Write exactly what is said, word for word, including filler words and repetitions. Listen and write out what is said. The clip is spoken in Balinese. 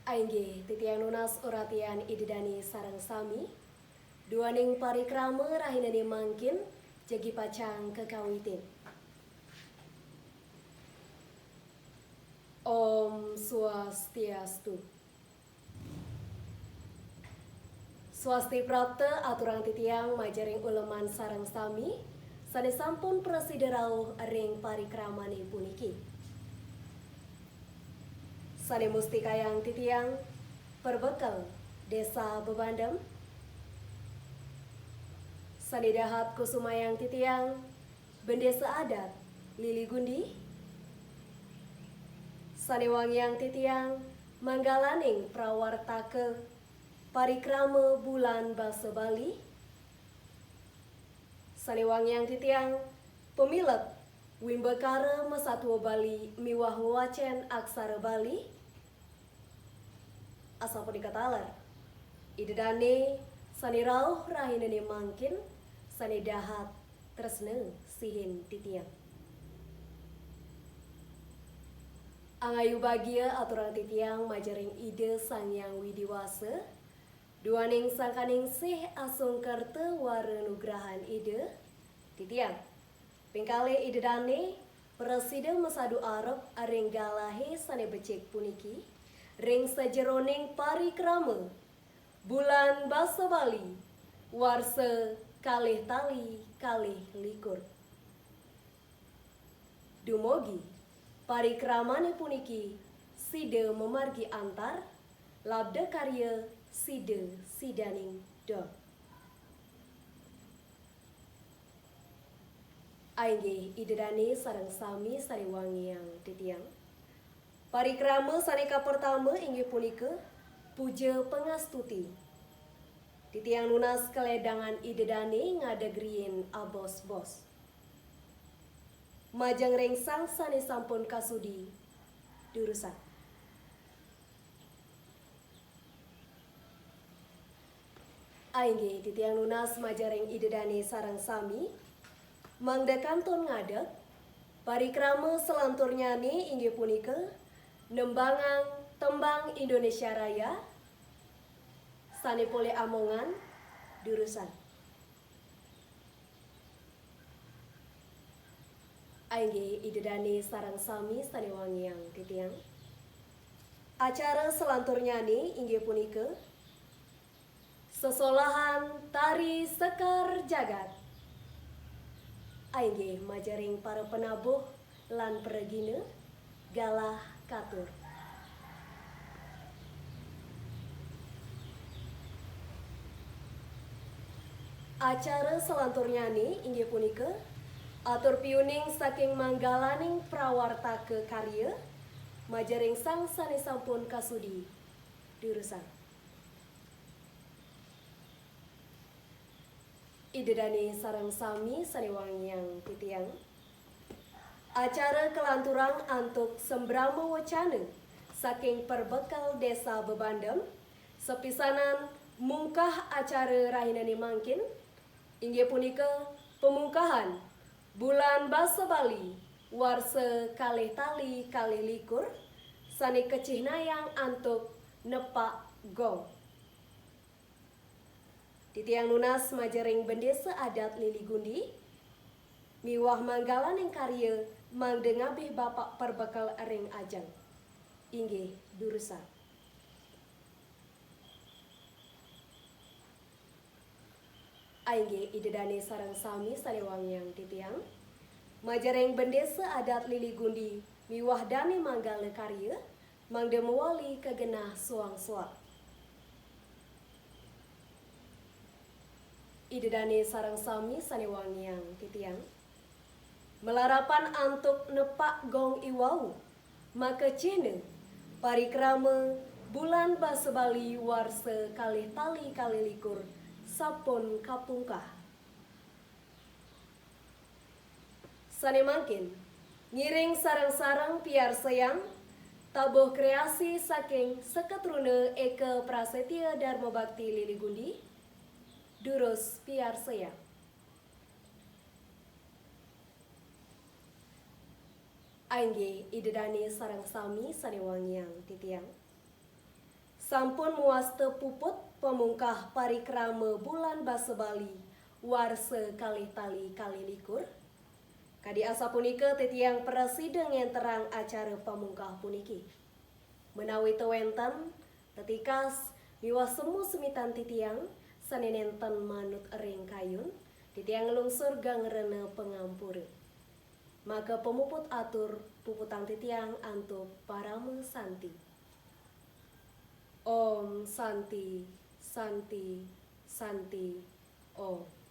Ainggih, titiang nunas uratian Ida Dane sareng sami, duaning parikrama rahinane mangkin jagi pacang kakawitin. Om Swastiastu. Swasti prapta aturang titiang majaring uleman sareng sami sane sampun prasida rauh ring parikramane puniki. Sane mustikayang titiang, perbekel Desa Bebandem. Sane dahat kusumayang titiang, Bendesa Adat Lili Gundi. Sane wangiang titiang, manggalaning prawartaka parikrama Bulan Basa Bali. Sane wangiang titiang, pamilet wimbakara masatua Bali miwah wewacen aksara Bali. Asapunika taler, Ida Dane sane rauh rahinane mangkin, sane dahat tresna sihin titiang. Angayu bagia aturang titiang majaring Ida Sang Hyang Widi Wasa, duaning sangkaning sih asungkerta wara nugrahan Ida, titiang ping kalih Ida Dane prasida masadu arep ring galahe sane becik puniki, ring sajeroning parikrama Bulan Basa Bali, warsa kalih tali kalih likur. Dumugi parikramane puniki sida mamargi antar, labda karya sida sidaning dol. Ainggih Ida Dane sareng sami sane wangiang titiang. Parikrama sane kapertama inggih punika puja pangastuti. Titiang nunas kaledangan Ida Dane ngadeg riin abos-bos. Majeng ring sang sane sampun kasudi, durusang. Ainggih, titiang nunas majaring Ida Dane sareng sami, mangda kantun ngadeg, parikrama salanturnyane inggih punika nembangang tembang Indonesia Raya, sane polih amongan, durusang. Ainggih Ida Dane sareng sami sane wangiang titiang. Acara salanturnyane inggih punika sesolahan tari Sekar Jagat. Ainggih majaring para penabuh lan pragina, galah katur. Acara salanturnyane inggih punika atur piuning saking manggalaning prawartaka karya majaring sang sane sampun kasudi, durusang. Ida Dane sareng sami sane wangiang titiang. Acara kalanturang antuk sembrama wecana saking perbekel Desa Bebandem, sapisanan mungkah acara rahinane mangkin, inggih punika pamungkahan Bulan Basa Bali warsa kalih tali kalih likur, sane kacihnayang antuk nepak gong. Titiang nunas majaring Bendesa Adat Lili Gundi miwah manggalaning karya mangda ngabih bapak perbekel ring ajeng. Inggih, durusang. Ainggih Ida Dane sareng sami sane wangiang titiang. Majaring Bendesa Adat Lili Gundi miwah Dane Manggala Karya mangda mawali kagenah soang-soang. Ida Dane sareng sami sane wangiang titiang. Malarapan antuk nepak gong iwau, maka cihna parikrama Bulan Basa Bali warsa kalih tali kalih likur sampun kapungkah. Sane mangkin, ngiring sareng-sareng piarsayang tabuh kreasi saking Seketruna Eka Prasetya Dharma Bakti Lili Gundi, durus piarsayang. Ainggih Ida Dane sareng sami sane wangiang titiang. Sampun muwasta puput pamungkah parikrama Bulan Basa Bali warsa kalih tali kalih likur. Kadi asapunika titiang prasida ngenterang acara pamungkah puniki. Menawi ta wenten tetikas miwah semu semitan titiang sane nenten manut ring kayun, titiang nglungsur geng rena pangampura. Maka pamuput atur puputang titiang antuk parama santi. Om Santi, Santi, Santi, Om.